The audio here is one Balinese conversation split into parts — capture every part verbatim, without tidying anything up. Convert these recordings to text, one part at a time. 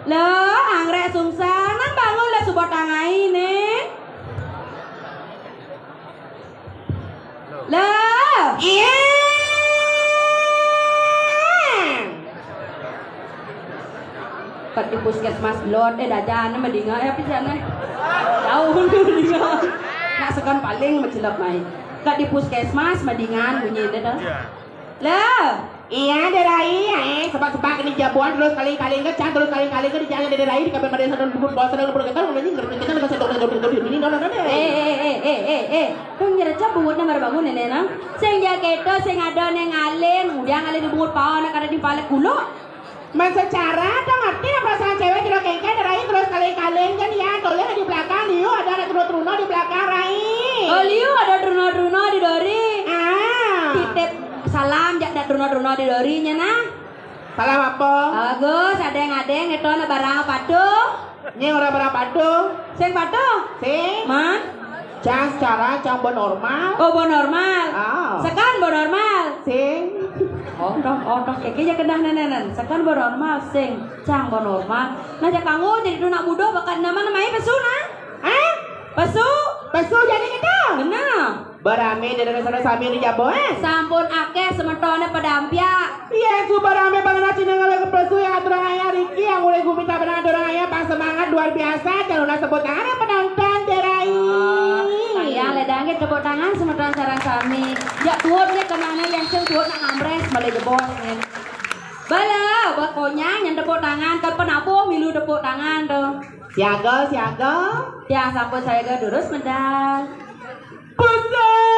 Lah, anggrek sungsang, nang bangun lah suba tangai né. Lah. Iya. Kat di puskesmas Blot, eh, dajané madinga ya pisané. Jauh madinga. Nak sekan paling macelep mai. Kat di puskesmas madingan bunyiné to. Lah. Iya, Dé Rai, eh, sebab-sebab kena jabuan terus kaling-kaling ke, cang terus kaling-kaling ke, di jalan Dé Rai, di kabeh madé sadang bubut bos sadang bubut ketan, ngomongin ngerti kita dengan sedok dengan bubut ini, no, no, no, no. Eh, eh, eh, eh, eh, eh. Kang nyereca buutna mara bangun néné nang. Sing ja kéto, sing ada né ngalin, udah ngalin di bungut paon, kada di palek gulu. Man secara, ada ngerti perasaan cewek jero kéngkén, Dé Rai, terus kaling-kaling kan ya, toleh di belakang, liu ada anak terus truna di belakang, Rai. Oh, liu ada truna-truna di dori. Ah. Titip salam, jak ada truna-truna di dori, nya nah. Salam apa? Bagus, adéng-adéng, itu na barang patuh. Nying ora barang patuh. Sing patuh? Sing. Man? Cang secara, cang bo normal. Oh, bo normal. Ah. Sekan bo normal. Sing. Oh, toh, oh, toh, kéké ja kendah nénénan. Sekan bo normal, sing. Cang bo normal. Nah, ja kanggo jadi tunak muda bakat nama namanya pesu, nah? Hah? Pesu? Pesu jadi kita? Benar. Barame dari sana sami di jabo, eh? Sampun akéh semetoné pada ampyak. Iya, ku barame banget cina ngala ke pesu yang aturang ayah Riki yang mulai gumi tak pernah aturang ayah pas semangat luar biasa dan udah sebut tangan yang penonton, Dé Rai. Sayang, ledangnya tepuk tangan semeton sareng sami. Ya, tuut nih kenanya yang sing tuut nak ngamres, balik jebos, nih. Bala, buat konyang yang tepuk tangan, kan penabuh milu tepuk tangan tuh. Siaga, siaga. Ya, sampun siaga durus medal. Pusangane.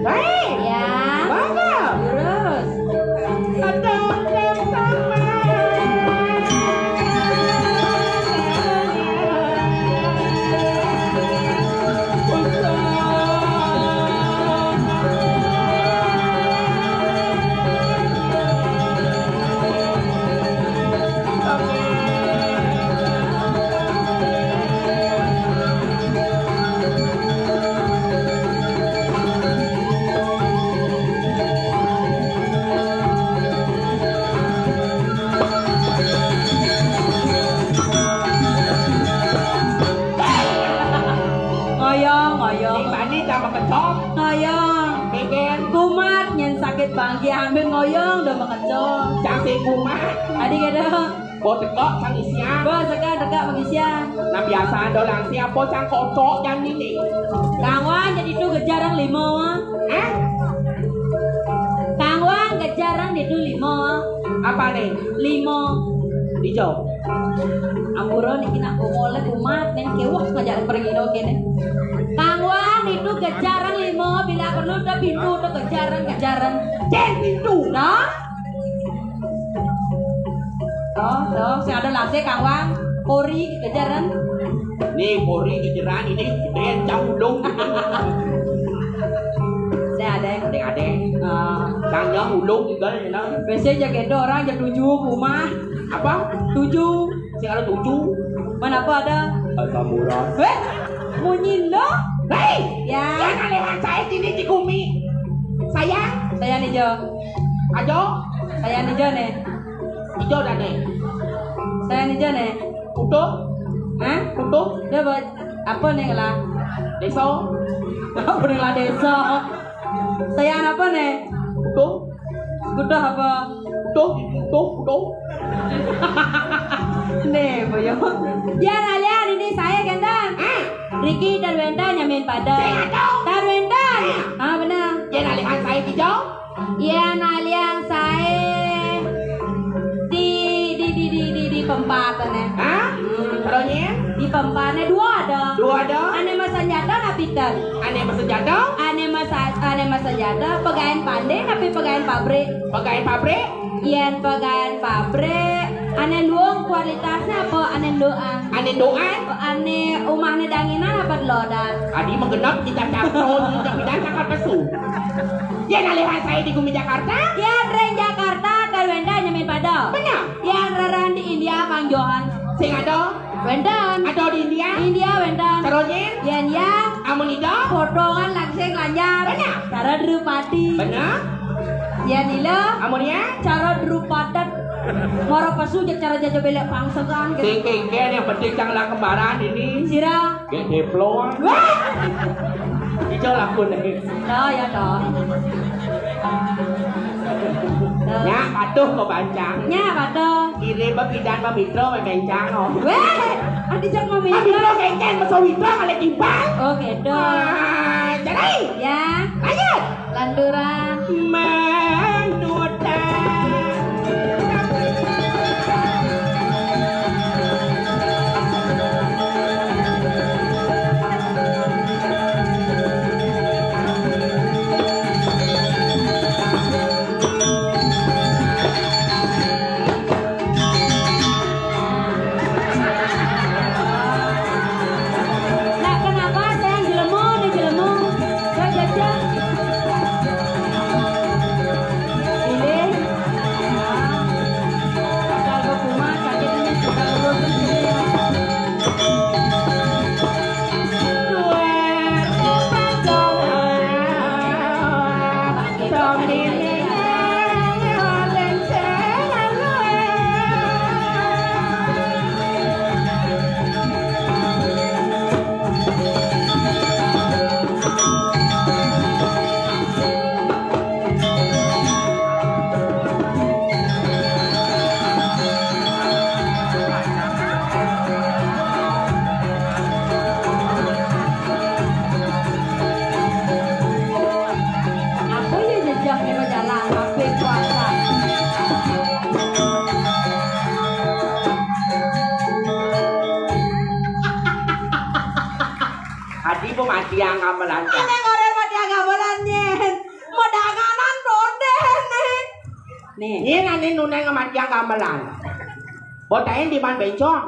Baik. Ya. Bagus. Terus. Ada yang sama. Ngoyong, ngoyong. Sing bani tambah kecok. Ngoyong. Mikir. Kumat nyén sakit bangki ambil ngoyong udah mengecok. Cang sing kumat. Adi kéto. Bo tekok sang isian. Bo sekak tekak pengisian. Nah, biasa ada lang siapa sang kocok yang ini. Kawan jadi tu gejarang lima. Hah? Kawan gejarang di tu lima. Apa nih? Lima. Dijawab. Ampura niki nak ngomole kumat neng kewah ngajak pergi no kene. Kawan itu gejarang lima bila perlu tu pintu tu gejarang gejarang. Cek pintu. Nah. Oh, tuh, sing ada lase kawang, kori kejaran. Nih, kori kejaran ini gedean jam ulung. Ada, ada. Ada, ada. Ah. Tanya ulung juga, ya, nah. Biasanya jaga itu orang jam tujuh rumah. Apa? Tujuh. Sing ada tujuh. Mana apa ada? Asam urat. Weh, munyi lo. Hei! Ya. Yang lewat saya sini di bumi. Saya. Saya nih, Jo. Ajo. Saya nih, Jo, nih. Ijo dah nih. Saya nih, Jo, nih. Utuh. Hah? Utuh. Dia buat apa nih lah? Desa. Apa nih lah desa? Saya apa nih? Utuh. Utuh apa? Utuh, utuh, utuh. Nih, boyo. Yan, Alian, ini saya Gendan. Ah. Riki Darwenda nyamin pada. Saya tahu. Darwenda. Ah, benar. Yan, Alian, saya Kijau. Yan, Alian, saya Empat ané. Hah? Hmm. Terus nyén? Di pempatné dua ada. Dua ada? Ané masenjata napi ten? Ané masenjata? Ané masa-, ané masenjata, pegaén pandé napi pegaén pabrik? Pegaén pabrik? Yén pegaén pabrik, ané luung kualitasné apa ané ndukan? Ané ndukan? Ané umahné danginan apa delodan? Adi magenep kita cakro, kita pindah cakar pesu. Yén alihan saé di gumi Jakarta? Yén ring Jakarta, kan wénten nyemin pada. Bener. Yén rereh di India, Bang Johan. Sing ada? Wénten. Ada di India? India wénten. Terus nyén? Yén ya. Amun ida? Potongan langsing lanjar. Bener. Cara Drupadi. Bener. Yén ila? Amun ya? Cara Drupadat. Mara pesu jeg cara jaja belek pangsegan gitu. Sing kéngkén, yang penting jangan kembaran ini. Sira. Gek deplong. Wah! Ijo laku nih. Oh, ya toh. Nya patuh kok bancang. Nya patuh. Kiri bepidan mamitra memencang, oh. Wéh, adi jak mamitra. Mamitra kéngkén, meso witra ngalih timbang. Oh, gitu. Ah, jadi. Ya. Lanjut. Landuran. Manutan. Lah, kenapa saya jelema, ni jelema? Saya jajah. Pilih. Asal ke rumah, sakit ini sudah lulus. Apa ya jejak di majalah, apa kuasa? Adi pematian gamelan. Ané goreng mati gamelan, nyén. Medanganan rondén, nih. Nih. Nyén ané nuneng matian gamelan. Botain di man bencong.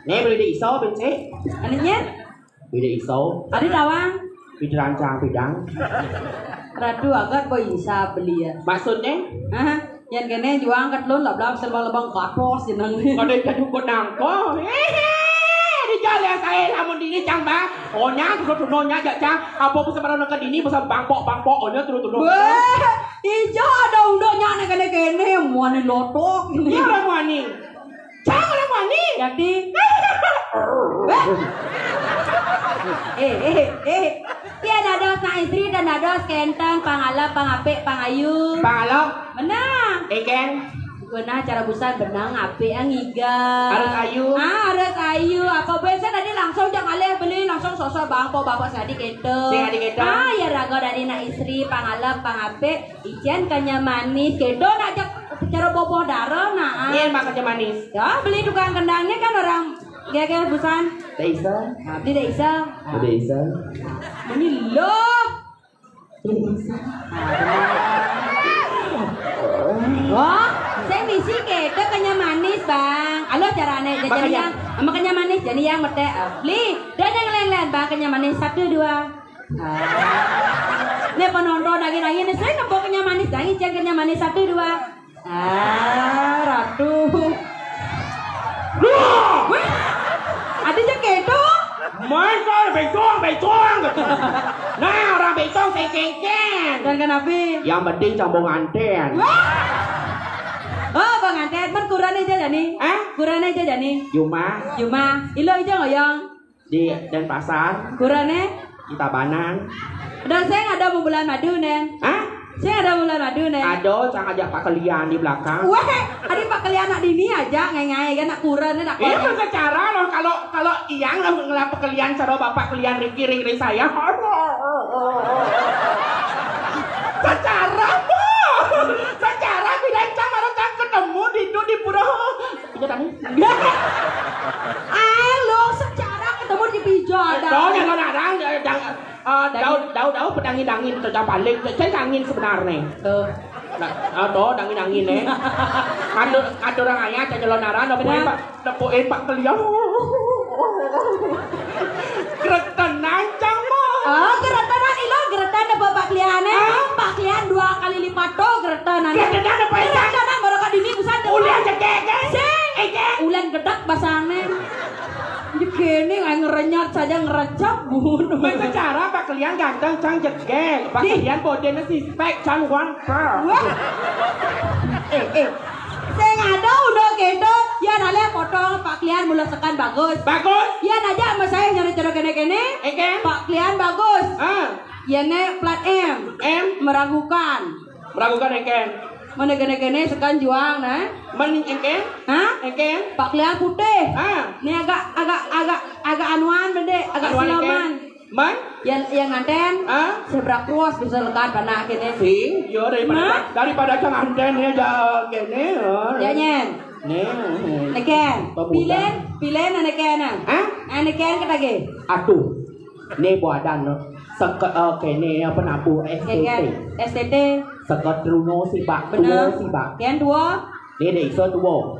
Nih, beli di iso, benci. Ané nyén? Beli di iso. Adi tawang. Beli rancang pidang. Ratu agat boy isa beli ya. Maksudnya? Hah? Yén kéné juang kat lun, lablab selebang-lebang katos jeneng. Kada jadi ukut nangko. Hehe, di jalan saya lamun dini cang, Bang. Onya, tuno-tuno nya, jak, cang. Apa pun sembarang ke dini, bisa bangpok-bangpok, onya, tuno-tuno. Wéh, ija ada unduknya, ané kéné-kéné, muani lotok. Ya, orang muani. Cang, orang muani. Jadi. Wéh. Eh, eh, eh. Tiada dos nak istri dan dados kénten, pangalap, pangapik, pangayu. Pangalap. Benar. Ikan. Guna cara busan benang apik ngiga. Harus ayu. Ah, harus ayu. Apa biasa tadi langsung jak ngalih beli, langsung sosok bangpok-bangpok sing adi kéto. Sing adi kéto. Ah, ya raga dari nak istri, pangalap, pangapik, icén kenyam manis. Kéto nak jak cara boboh dara, nah. Nyén mak kenyam manis. Ya, beli tukang kendangnya kan orang geger busan. Desa. Nah, beli desa. Desa. Ini loh. Wah, sing misi kéto kenyam manis, Bang. Alo carané jajan yang, sama kenyam manis, jadi yang metek. Ah, beli, dan yang lain-lain, Bang, kenyam manis. Satu, dua. Ah. Nih penonton lagi-lagi nih, saya ngebok kenyam manis, lagi jangan kenyam manis. Satu, dua. Ah, Ratu. Wah! Wéh, adi jak kéto? Main kau bencong, bencong. Nah, orang bencong sing kéngkén. Dan kenapi? Yang penting cang bang ngantén. Wah! Oh, bang ngantén. Men kurenan ija jani? Hah? Kurenan ija jani? Jumah. Jumah. Ilo ija ngoyong. Di Denpasar. Kurenan? Di Tabanan. Dan saya ada bulan madu, Nen. Hah? Saya ada bulan madu, Nen. Ada, cang ajak Pak Kelian di belakang. Wéh, adi Pak Kelian nak dini aja, ngai-ngai kan nak kurenan, nak. Iya, kurenan. Kan secara loh, kalau, kalau iyang lah ngelah Pak Kelian, cara Bapak Kelian Riki ring, ring saya. Secara, Bu. Secara bidan cang, baru cang ketemu di, di pura. Dau, dau, dau, pedangin angin, atau dau paling, cari angin sebenarnya. Tuh. Nah, atau angin-angin, eh. Ngatur, ngatur orang ayah, cari nyelon aran, nepuin Pak, nepuin Pak Kelian. Kerek tenan, Cang, Mo. Oh, kerek tenan, ilo, kerek tenan, Pak Kelian, eh. Pak Kelian dua kali lipat, tuh, kerek tenan, eh. Kerek tenan, apa, Cang? Kerek tenan, baru kau dini, busan, tuh. Ulian jegek, eh. Sing. Eh, Cang. Ulian gedek, basangnya. Ini gini, kayak ngerenyat saja, ngerecap, bun. Secara Pak Kelian ganteng, Cang, jegek. Pak Kelian bodenya sispek, Cang, wangper. Wah. Eh, eh. Sing ada udah gitu. Ya, nale potong Pak Kelian mula sekan bagus. Bagus. Ya, aja sama saya nyari jodoh kene-kene. Engken. Pak Kelian bagus. Ah. Ya, ne plat M. M. Meragukan. Meragukan engken. Mana kene-kene sekan juang, nah. Men engken? Hah? Engken? Pak Kelian putih. Ah. Ini agak, agak, agak, agak anuan, bende. Agak anuan silaman. Engken. Man? Yang, yang nganten, ah? Sebrak ruas bisa lekat panak kene. Sing, yo daripada, daripada cang nganten ya, ja, kene, oh. Ya, nyen. Nih. Neken. Pemuda. Pilen, pilen neken, nah. Hah? Neken kata ge. Aduh. Nih buadan, no. Seket, eh, kene apa nabuh S T T. Neken. S T T. Seket runo si bak, bener. Tuo si bak. Ken dua. Nih deh iso tuo.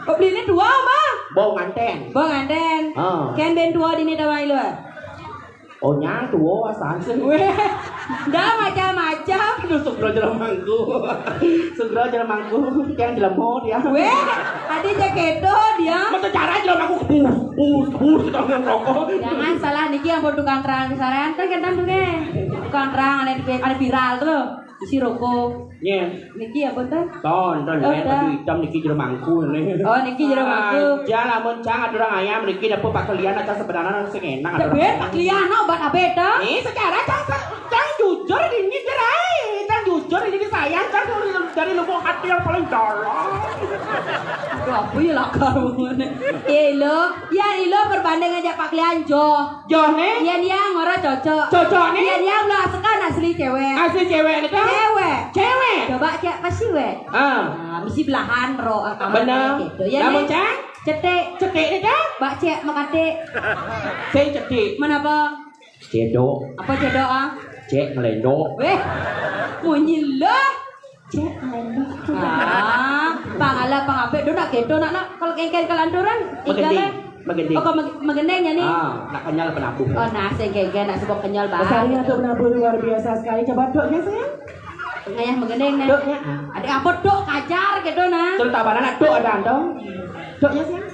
Oh, beli ini dua, Bang. Bau nganten. Bau nganten. Ah. Ken ben dua di ini tawai lu. Oh, nyang tuo asan sih. Weh, dah macam-macam. Aduh, sugro jelemangku. Sugro jelemangku, yang jelemo dia. Weh, adi jaketo dia. Masa cara jelemangku kebus, bus, bus, kita ngomong rokok. Jangan salah, niki ampun tukang kerang kesarean, kan kentang tuh, nggih. Tukang kerang, ada, ada viral tuh loh. Isi rokok. Nyen. Niki apa tuh? Ton, ton, oh, nyen, udah. Baju hitam niki jelemangku ini. Oh, niki jelemangku. Aja lamun cang ada orang ayam niki dapur Pak Kelian aja sebenarnya sing enak. Tapi Pak Kelian, no, obat apa itu? Nih, sekarang cang, cang jujur ini, cerai. Cang jujur ini, disayang, cang dari, dari lubuk hati yang paling dalam. Aduh, apa ya lakar ngene? Eh, lo, ya, ilo perbanding aja Pak Kelian, jo. Joh, nih? Iya, dia ngora cocok. Cocok, nih? Iya, dia belah sekan asli cewek. Asli cewek, nih, toh? Cewek. Cewek. Coba cek pasti, wek. Ah. Nah, mesti belahan, ro, ah, kamar bener. Gitu. Ya, lamun nih? Cang? Cetek. Cetek, nih, cang? Bak cek, makatik. Sing cetek. Mana apa? Cedok. Apa cedok, ah? Cek ngelendok. Weh, munyi lah. Cek ngelendok. Ah, pangala, pangapik, do nak gitu, nak, nak. Kalau kengken kelanturan, megending. Ikannya. Megending. Oh, kok meg-, megending ya, nih? Ah, nak kenyal penabuh. Oh, nah, sing kengken, nak sebab kenyal banget. Besarnya tuh penabuh luar biasa sekali. Coba dok ya, sayang. Ngayah megending, nah. Dok ya. Ada apa dok kajar gitu, nah. Terus tabanan dok ada, dong. Dok ya, sayang.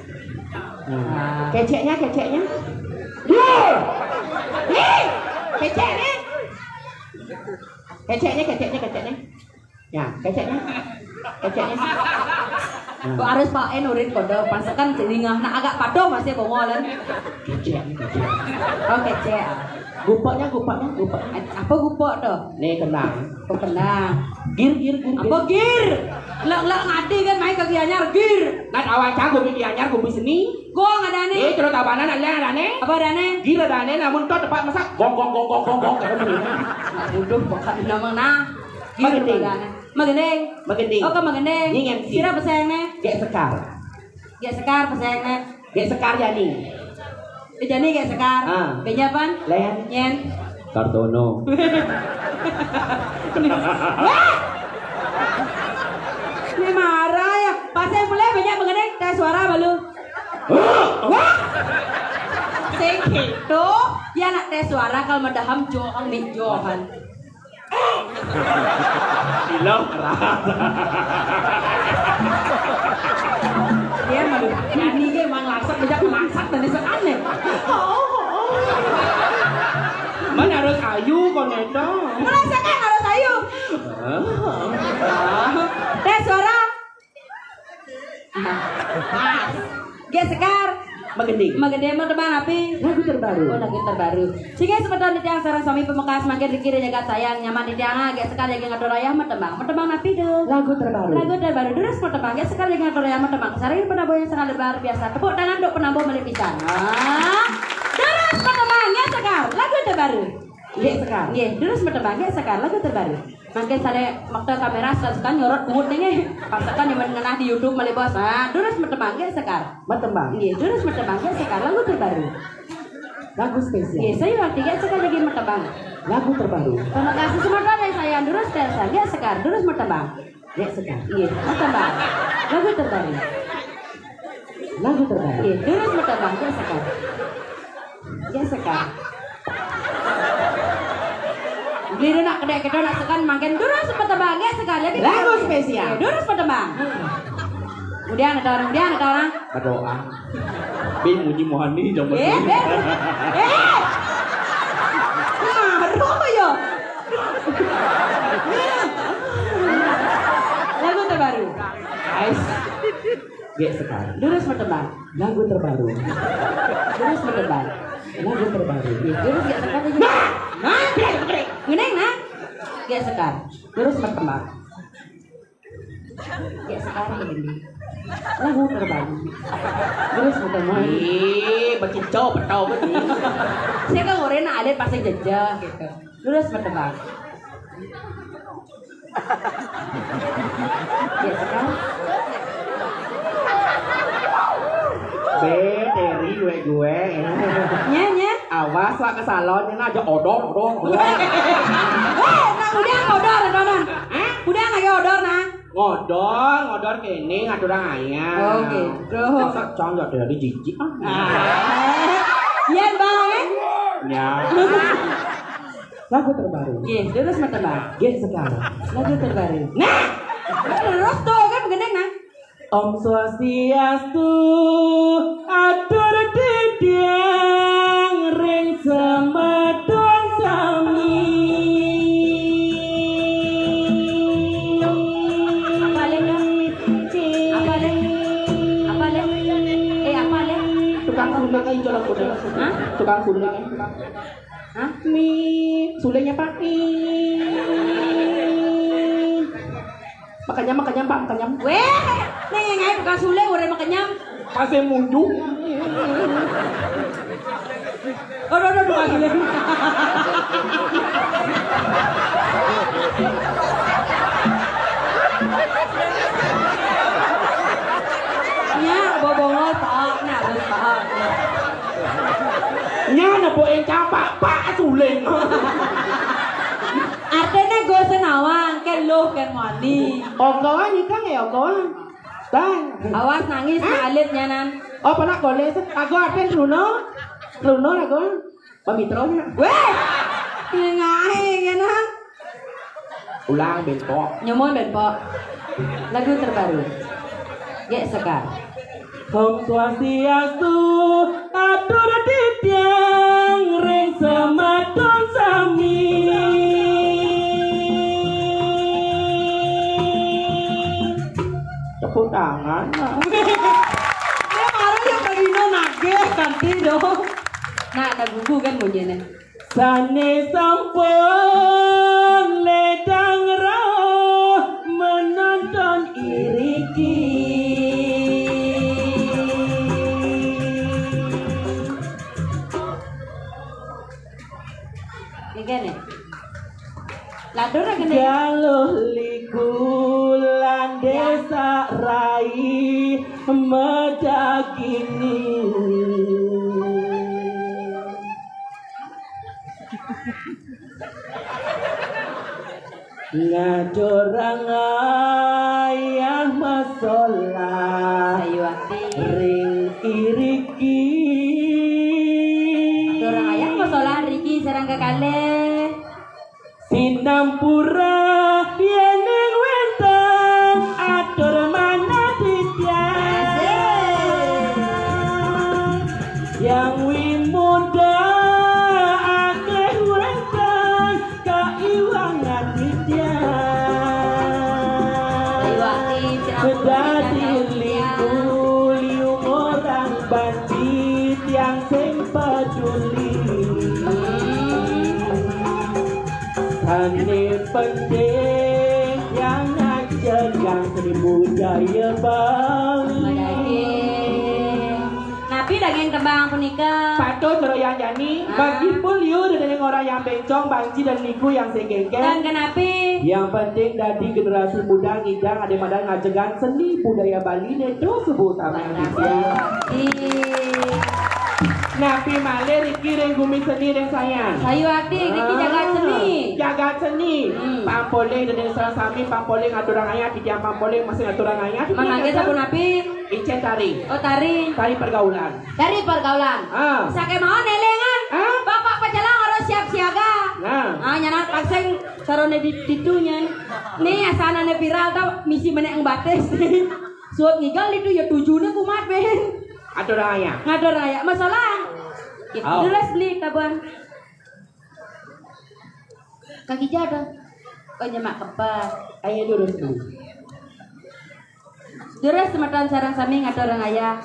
Nah. Keceknya, keceknya. Duh! Nih! Kecek, nih. Keceknya, keceknya, keceknya. Ya, keceknya. Keceknya. Nah. Kok harus Pak Enurin kode pasekan selingah. Nah, agak patuh masih bongolan. Kecek, kecek. Oh, kecek. Gupoknya, gupoknya, gupoknya. Apa gupok tuh? Nih, kenang. Oh, kenang. Gir, gir, gir, gir. Apa gir? Lek, lek ngerti kan main kaki anyar, gir. Nah, awal cang gumi anyar, gumi seni. Gong ada nih. Eh, terus apa anak, ada nih? Apa ada nih? Gir ada nih, namun tuh tempat masak. Gong, gong, gong, gong, gong, gong. Udah, bukan nama nah. Gir ada nih. Magending. Magending. Oh, ke Magending. Ini M C. Sira pesaing nih. Gek Sekar. Gek Sekar pesaing nih. Gek Sekar Jani. Eh, Jani Gek Sekar. Ah. Benya pan? Len. Nyen. Kartono. Wah! Ini marah ya. Pas saya mulai banyak Magending, tes suara balu. Wah! Sing gitu. Ya nak tes suara kalau medaham johan nih, johan. Bilang keras. Dia malu. Nyanyi dia emang langsat, bejak langsat dan bisa aneh. Mana harus ayu kok neto? Merasakan harus ayu. Tes suara. Pas. Gek Sekar. Magending. Magending, mau teman api? Lagu terbaru. Oh, lagu terbaru. Sehingga semeton titiang sareng sami pemekas mangkin riki di jagat sayang nyaman titiang, ah, Gek Sekar lagi ngatur ayah mau tembang. Mau tembang api tuh? Lagu terbaru. Lagu terbaru. Terus mau tembang. Gek Sekar lagi ngatur ayah mau tembang. Sareng penabuh yang sangat luar biasa. Tepuk tangan untuk penabuh malih pisan. Ah. Terus mau tembang, Gek Sekar. Lagu terbaru. Gek Sekar. Nggih, terus mau tembang, Gek Sekar. Lagu terbaru. Mangke sale makta kamera sekali-sekali nyorot duit nih, nggih. Pasakan yang mengenah di YouTube malih, Bos. Ah, terus mau tembang, Gek Sekar. Mau tembang. Nggih, terus mau tembang, Gek Sekar. Lagu terbaru. Lagu spesial. Nggih, saya waktu Gek Sekar lagi mau tembang. Lagu terbaru. Terima kasih semeton yang sayang. Durus Tersa, Gék Sekar, durus matembang. Gék Sekar. Iya, matembang. Lagu terbaru. Lagu terbaru. Iya, durus matembang, Gék Sekar. Gék Sekar. Beli nak kedek kedok nak sekan mangkin durus matembang, Gék Sekar. Jadi lagu spesial. Iya, durus matembang. Kemudian ada orang, kemudian ada orang. Berdoa. Bin munyi muhani dong. Eh, eh, eh. Nah, roh yo. Lagu terbaru. Guys. Gék Sekar. Durus matembang. Lagu terbaru. Durus matembang. Lagu terbaru. Durus Gék Sekar. Nah, nah, Gék Sekar. Ngeneng, nah. Gék Sekar. Durus matembang. Gék Sekar ini. Lagu terbaru. Durus matembang. Ih, becicau, petau, betul. Saya kan orang nak alit pasang jejak gitu. Durus matembang. Gék Sekar. Bé, Teri, gue, gue. Nyé, nyé. Awas lah ke salon, ini aja odor, odor, odor. Eh, nah, udah odor, Donan. Hah? Udah lagi odor, nah. Ngodor, ngodor kéné ngaturang ayam. Oh, gitu. Masa cang ya dari jijik ah. Ah. Iya, Bang, eh? Ya. Lagu terbaru. Iya, terus mata, Bang. Gék Sekar. Lagu terbaru. Nah, terus tuh kan begendeng nah. Om Swastiastu, atur titiang ring semeton sami. Apa, Lek? Apa, Lek? Apa, Lek? Eh, apa, Lek? Tukang sundut aja, Lek, udah. Hah? Tukang sundut. Hah? Mi, sulingnya Pak. Mi. Makanya, makanya, Pak, makanya. Wéh, neng yang ae bukan suling, urip makanya. Masih munjuk. Oh, no, no, bukan suling. Nya, bobongo, Pak. Nya, bos, Pak. Nya, nepukin campak, Pak, suling. Artinya gue senawang, kan lo, kan wani. Ogoan, ikang ya, ogoan. Bang. Awas nangis, hah? Alit nyanan. Oh, pernah golek. Lagu apa, Bruno? Bruno lagu? Pamitronya. Wéh! Ngaé, ngéna. Ulang, Bén Pok. Nyomon, Bén Pok. Lagu terbaru. Gék Sekar. Om Swastiastu, atur titiang ring semeton sami. Tepuk tangan. Dia baru yang Lino nagih kanti dong. Nah, ada gugu kan bunyinya. Sané sampun ledang rauh menonton iriki. Iki nih. Lantur gini. Galuh liku lan désa rai medagini. Ngaturang ayah masolah. Sayuwakti. Ring iriki. Ngaturang ayah masolah riki sareng kekalih. Sinampura yéning wénten atur manah titiang. Asik. Yang wimuda akéh wénten kaiwangan titiang. Kaiwangan titiang. Kedadi liku liu orang banci tiang sing peduli. Sané penting yang ngajegang seni budaya Bali. Napi daging tembang punika? Patut Royang Jani, ah. Meskipun liu dening orang yang bencong, banci dan liku yang sing kéngkén. Dan kenapi? Yang penting dadi generasi muda ngidang ade madan ngajegang seni budaya Bali né terus sebutan. Ih. Napi malih riki ring gumi seni ring sayan? Sayuwakti, riki jagat seni. Jagat seni. Hmm. Pang polih ring sareng sami, pang polih ngaturang ayah, titiang pang polih masih ngaturang ayah. Mangangge sapunapi? Icen tari. Oh, tari. Tari pergaulan. Tari pergaulan. Ah. Sakémaon élingan. Ah. Bapak Pacelang harus siap siaga. Nah. Ah, nyanan pakseng sarone di ditu nyen. Nih, asanané viral to, misi menék batis. Suud ngigel ditu ya tujuhné kumat, Ben. Atur raya. Ngatur raya. Masalah. Gitu. Aw. Jelas nih, Taban. Kaki jada. Oh, nyemak kepal. Ayo lurus dulu. Durus semeton sareng sami ngatur ayah.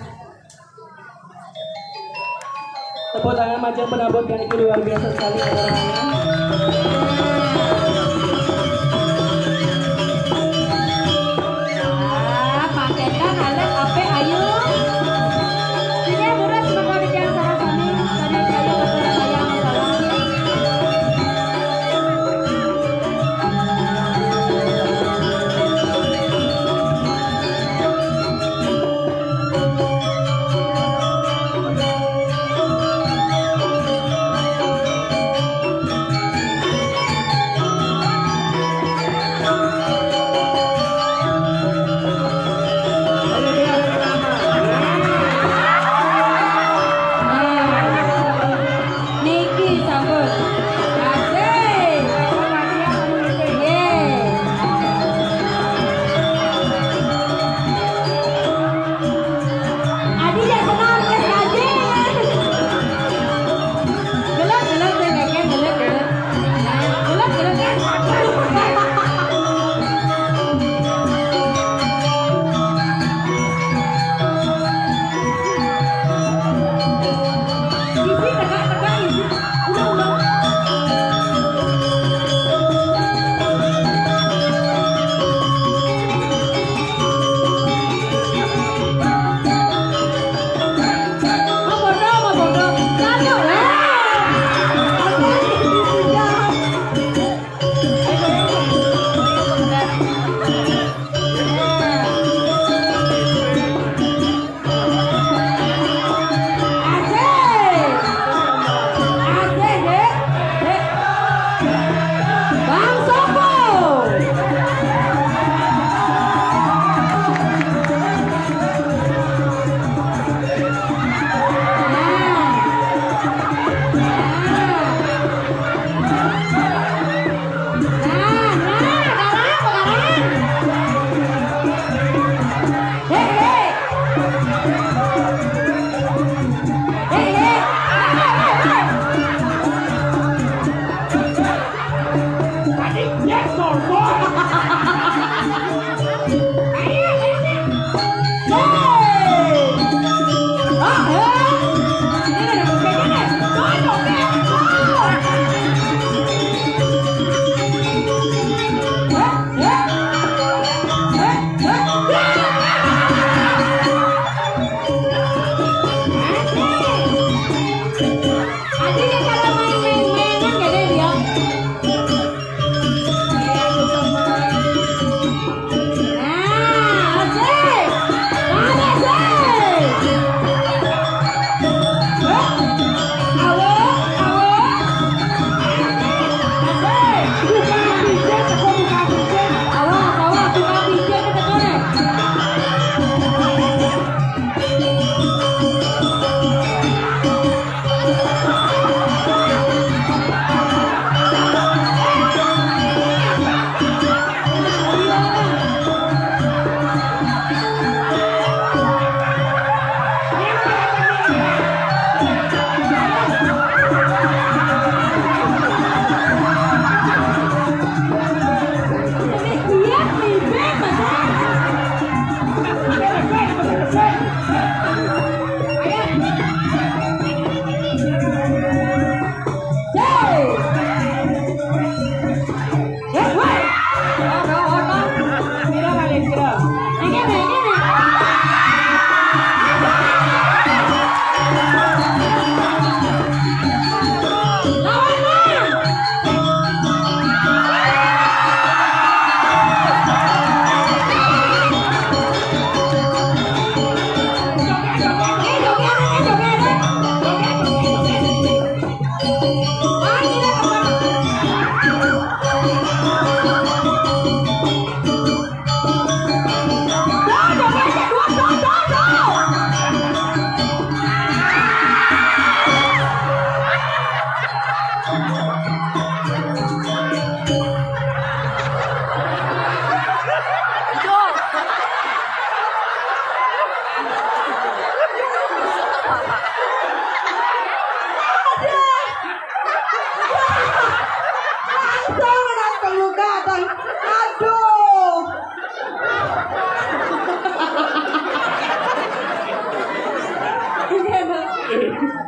Tepuk tangan majeng penabur kali ini luar biasa sekali, ngatur ayah. Ah, Pak Ketan, Alek, Ape, Ayu. Sini, durus semeton sareng sami. Tadi saya ngatur ayah masalah.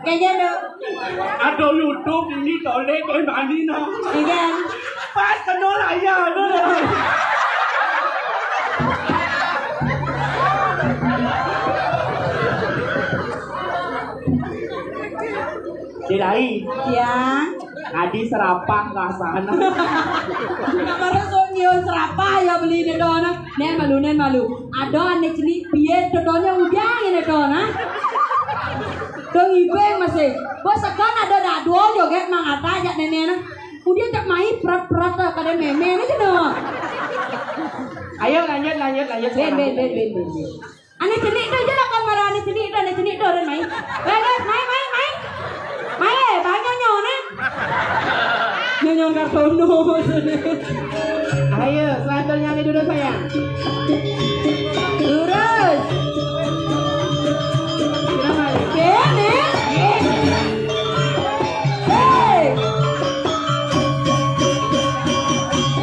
Kaya do. Ada YouTube ini toleh kau mandi nah. Iya. Pas kena layar tu. Dilai. Ya. Tadi serapah rasanya. Nak baru sunyiun serapah ya beli ni dona. Nen malu, nen malu. Ada ane cini piye dona udang ini dona. Dong ibeng masih. Bos sekan ada dak dua joget mang ata ajak nenek na. Udah cak mai prat-prat kada meme ni cina. Ayo lanjut, lanjut, lanjut. Ben, ben, ben, ben, ben. Ane cenik tu je lah kan marah ane cenik tu, ane cenik tu orang main. Bagus, main, main, main. Main, banyak nyawa ni. Nyawa kartono sini. Ayo, selanjutnya ni dulu sayang. Lurus. Sini. Hei.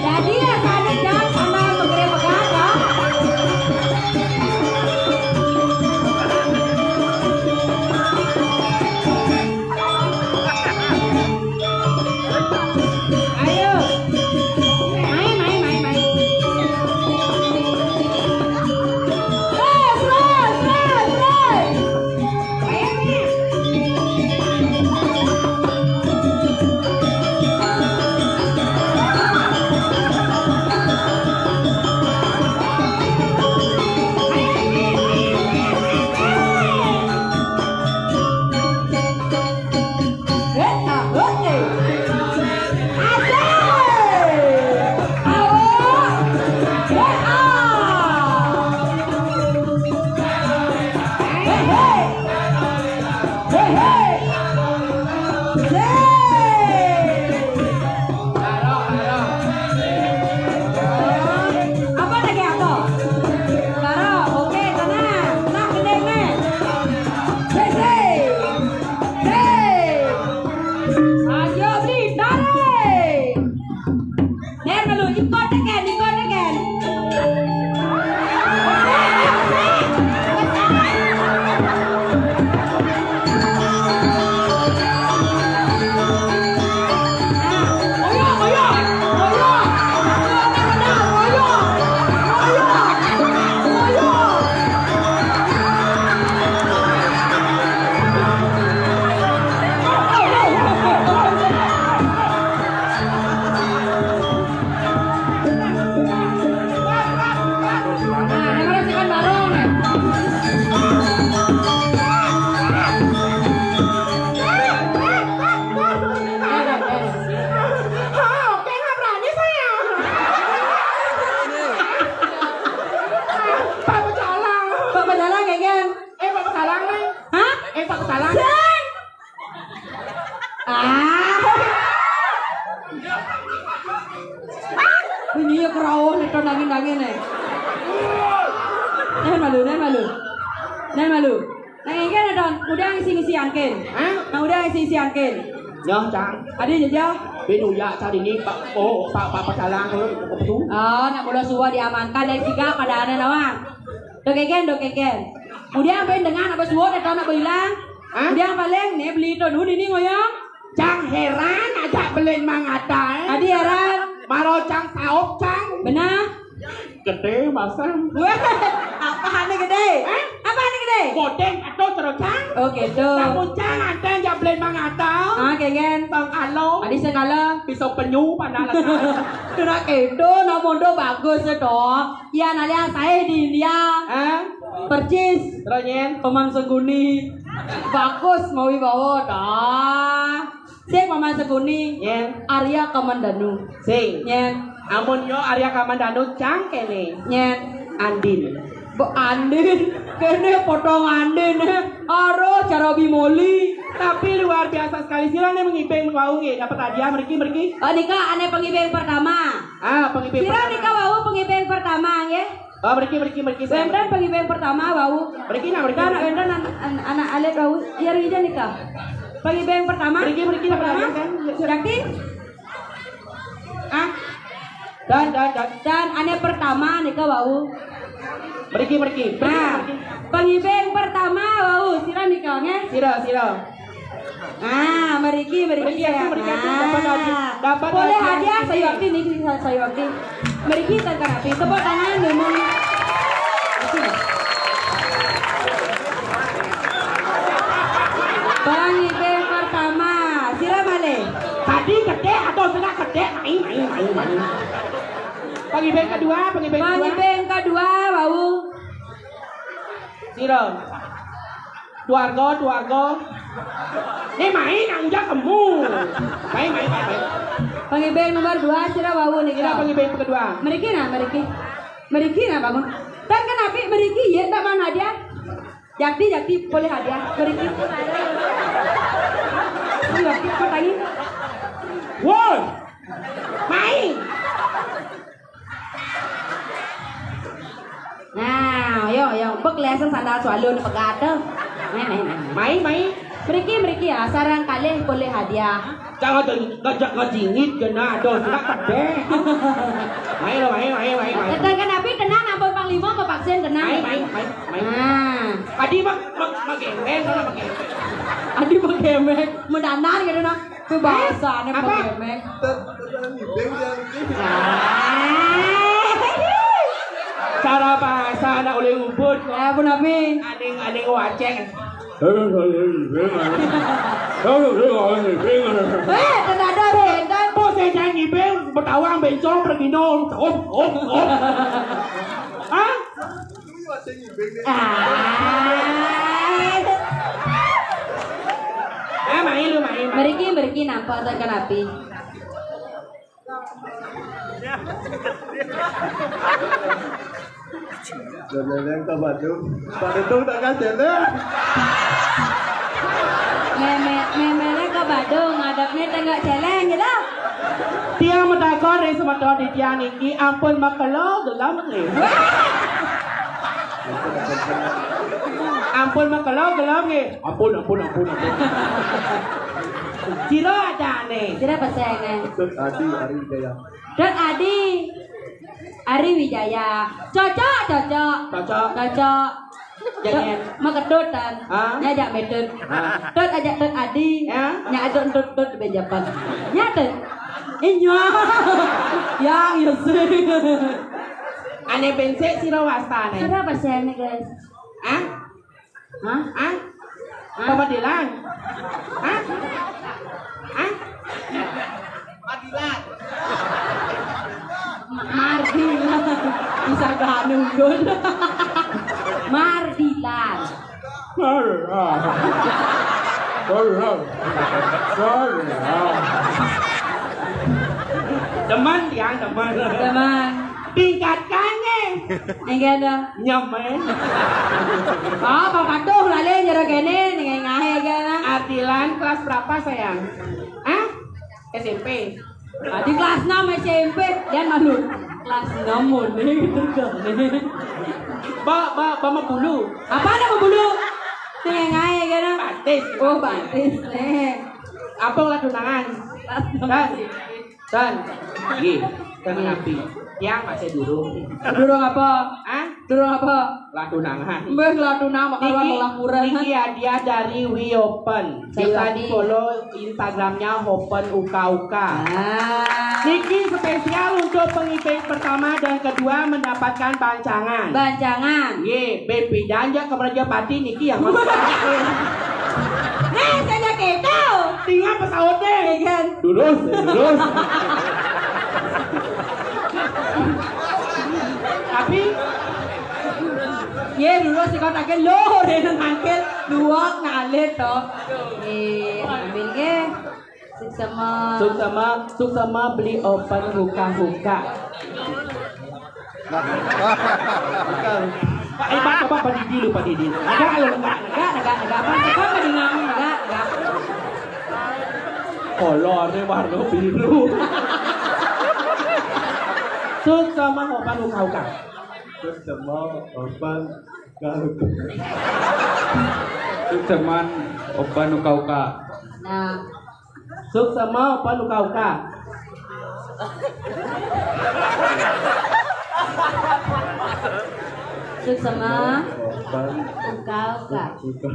Jadi ya tadi jangan sama segera pegang, ya. Ayo. Main, main, main, main. Terus, terus, terus, terus. Apa lagi apa? Baru, oke, tenang. Tenang, gendeng, nih. Hei, hei. Hei. Ayo, beli, tarik. Nen malu, ikut again, ikut again. Pak Pecalang. Pak Pecalang, Geng. Eh, Pak Pecalang, nih. Hah? Eh, Pak Pecalang. Sing. Ah. Bunyi ya kerawan itu nangin-nangin, eh. Nen malu, nen malu. Nen malu. Nah, ini kan ada udah ngisi-ngisi angkin. Hah? Nah, udah ngisi-ngisi angkin. Nyoh, Cang. Ada aja. Bin uya cari ini, Pak. Oh, Pak, Pak Pecalang, oh, betul. Oh, nak bola suwa diamankan dari tiga pada aneh nawang. Dokeken, dokeken. Kemudian apa yang dengan apa suwa atau nak bilang? Hah? Kemudian paling nih beli itu dulu ini ngoyong. Cang heran aja belen mangata, eh. Tadi heran. Maro cang saop, Cang. Benar. Gede, masam. Wah, apa ane gede? Hah? Apa ane gede? Godeng atau terus, Cang? Oh, gitu. Namun Cang ada aja belen mangata. Ah, kegen. Bang Alo. Tadi sekala. Pisau penyu, panah. Kena kedo, namun do bagus ya, toh. Iya, nah, lihat saya di India. Hah? Percis. Terus, Nyen? Paman Seguni. Bagus, mau wibawa. Dah. Sing Paman Seguni. Nyen. Arya Kamandanu. Sing. Nyen. Amun yo Arya Kamandanu cang kene. Nyen. Andin. Bu Andin. Kene potong Andin. Aduh, cara bimoli. Tapi luar biasa sekali. Sira ne mengibeng wau nggih. Dapat hadiah meriki, meriki. Oh, nika ane pengibeng pertama. Ah, pengibeng Sira pertama. Nika wau pengibeng pertama nggih. Oh, mriki, mriki, mriki. Wénten pengibeng pertama wau. Mriki, nah, mriki. Kan wénten an-, an-, anak alit wau. Iya, iya, nika. Pengibeng pertama. Mriki, mriki, pertama. Pertama. Kan? Yakti? Ah. Dan, dan, dan. Dan ane pertama nika wau. Mriki, mriki. Mriki, nah, mriki. Pengibeng pertama wau. Sira nika, nggih? Sira, sira. Ah, mriki, mriki, mriki aku, sayang. Mriki aku, dapat hadiah, dapat hadiah. Boleh hadiah, Sayuwakti niki, Sayuwakti. Mriki ten kenapi. Tepuk tangan, ngomong. Pangibing pertama, sira malih. Tadi gedhe atau setengah gedhe? Main, main, main, main. Pangibing kedua, pangibing kedua. Pangibing kedua, wau. Sira. Duarga, duarga. Ni main nang ujak kemu. Main, main, main, main. Pangibing nomor dua, sira wau nika. Sira pangibing kedua. Mriki nah, mriki. Mriki nah bangun. Ten kenapi mriki ya, tak mana dia? Jakti, jakti, boleh hadiah. Mriki. Ayo, jakti, kau tangi. Woi. Main. Nah, yo, yo, bek lesen sandal swallow ni pegat tu. Main, main, main. Main, main. Mriki, mriki ya, sareng kalih boleh hadiah. Jangan ngajak ngajingit kena ada sudah kedek. Main lo, main, main, main, main. Tenang, kenapi tenang, ampun Panglima, mau vaksin tenang. Main, main, main, main. Nah. Adi mak mak mak gembeng, mana mak gembeng? Adi mak gembeng, mendanar gitu nah. Itu bahasane apa? Mak gembeng. Ter-, ter-, ngibing ya, ngibing. Ah. Cara bahasa anak oleh ubud. Eh, pun apa? Aning aning waceng. Eh, tenaga bendan. Kok saya jangan ngibing, betawang bencong pergi nol. Om, om, om. Hah? Ah. Eh, main lu, main, main. Mriki, mriki nampak tekan api. Leleng ke Badung. Badung tak kasih deh. Meme, memene ke Badung, ngadepne tengok celeng gitu. Tiang medakor ring semeton titiang niki ampun makelo gelem nggih. Ampun makelo gelem nggih. Ampun, ampun, ampun, ampun. Sira adane. Sira pesene. Dut Adi Ari Wijaya. Dut Adi Ari Wijaya. Cocok, cocok. Cocok. Cocok. Jangan. Dut, makedut tan. Hah? Nya ajak medut. Hah? Dut ajak Dut Adi. Ya. Nya ajak Dut Dut di Benjapan. Nya Dut. Inya. Yang ya sih. Ane bensek sira wastane. Sira pesene, guys. Hah? Hah? Hah? Hah? Pengadilan? Hah? Hah? Pengadilan. Mardilan. Bisa gak nunggul. Mardilan. Mardilan. Mardilan. Mardilan. Teman, tiang, teman. Teman. Tingkat kane. Enggak ada. Nyaman. Oh, Pak Patuh lali jero kene, ning ngahe kene. Ardilan kelas berapa, sayang? Hah? S M P. Tadi kelas enam S M P, dia malu. Kelas enam muni gitu kan. Ba, ba, ba mabulu. Apa nama bulu? Ning ngahe kene. Batis. Oh, batis. Eh. Apa lah tunangan? Kelas enam. Kan? San. Nggih, kan napi? Tiang masih durung. Durung apa? Hah? Durung apa? Lah tunangan. Mbah lah tunang bakal niki, nolak murah. Niki hadiah dari Wiopen. Bisa di-follow Instagramnya Hopen Uka Uka. Ah. Niki spesial untuk pengibing pertama dan kedua mendapatkan bancangan. Bancangan. Nggih, ben pidan jak ke Merajapati niki ya. Nah, saya gitu. Tinggal pesawatnya. Iya kan? Lurus, lurus. Tapi ya lurus di kotaknya lho, rene tangkil, luwak ngalir to. Nggih, ambil nggih. Suksema. Suksema, suksema beli open buka-buka. Pak Iman, coba Pak Didi lu, Pak Didi. Ada lu enggak? Enggak, enggak, enggak. Apa? Apa? Apa? Enggak, enggak. Kolornya warna biru. Suksema open buka-buka. Suksema open buka-buka. Sukseman open buka-buka. Nah. Suksema open buka-buka. Suksema. Open. Uka-uka. Uka.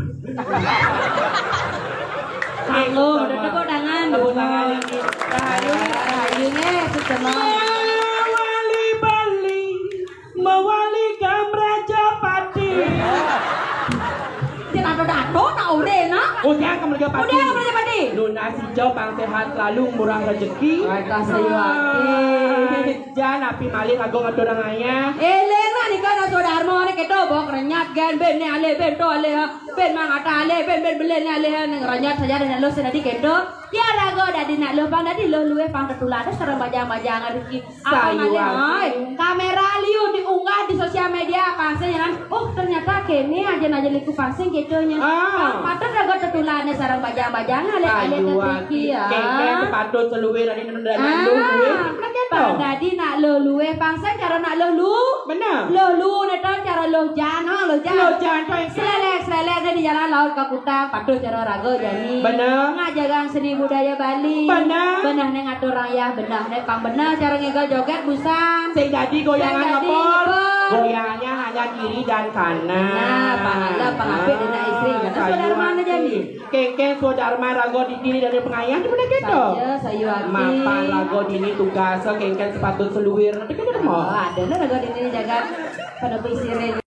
Halo, udah tepuk tangan. Tepuk tangan yang di-, rahayu, rahayu, nggih, sukses. Mawali Bali, mawali Gam Raja Pati. Cek dato-dato nak ure, nak? Udah, kamu Raja Pati. Udah, kamu Raja Pati. Nunas ijo pang sehat selalu, murah rezeki. Baiklah, sayu ati. Ah, jan api malih agung aturang ayah. Eling nak nika nak Swadarma ni keto, bok renyat gen, ben ni alih, ben to alih, ha. Ben mangata alih, ben, ben belen ni alih, ha. Nang renyat saja nak luh senadi keto. Ya raga dadi nak luh pang, dadi luh luwih pang tetulade sareng bajang-bajang rezeki. Apa sayu malih, ati. Oi? Kamera liu diunggah di sosial media, pang sing nyanan, "Oh, ternyata kene aja naja liku pang sing keto nya." Ah. Pang patut raga tetulade sareng bajang-bajang alih, alih sayu ati. Rezeki, ya. Kene sepatut seluwih dadi nunda nak luh luwih. Ah. Pang keto. Pang dadi nak luh luwih, pang sing cara nak luh lu. Bener. Luh lu ne to cara luh jan, ha, luh jan. Luh jan to, ya. Selelek, selelek deh di jalan laut ke Kutang, patuh cara raga jani. Bener. Ngajagang seni budaya Bali. Bener. Beneh ne ngatur rayah, beneh ne pang beneh cara ngegal joget busan. Sing dadi goyangan sing dadi ngepor. Ngepor. Goyangannya hanya kiri dan kanan. Nah, pahala pengapit dina istri. Nah, sayu ati. Saudara mana jani? Kengken swadarma raga dini dadi pengayah di mana keto? Saya, sayu ati. Mapan raga dini tugas kengken sepatut seluwir. Nanti keto mo. Oh, ada lah raga dini jagat penepi sirih.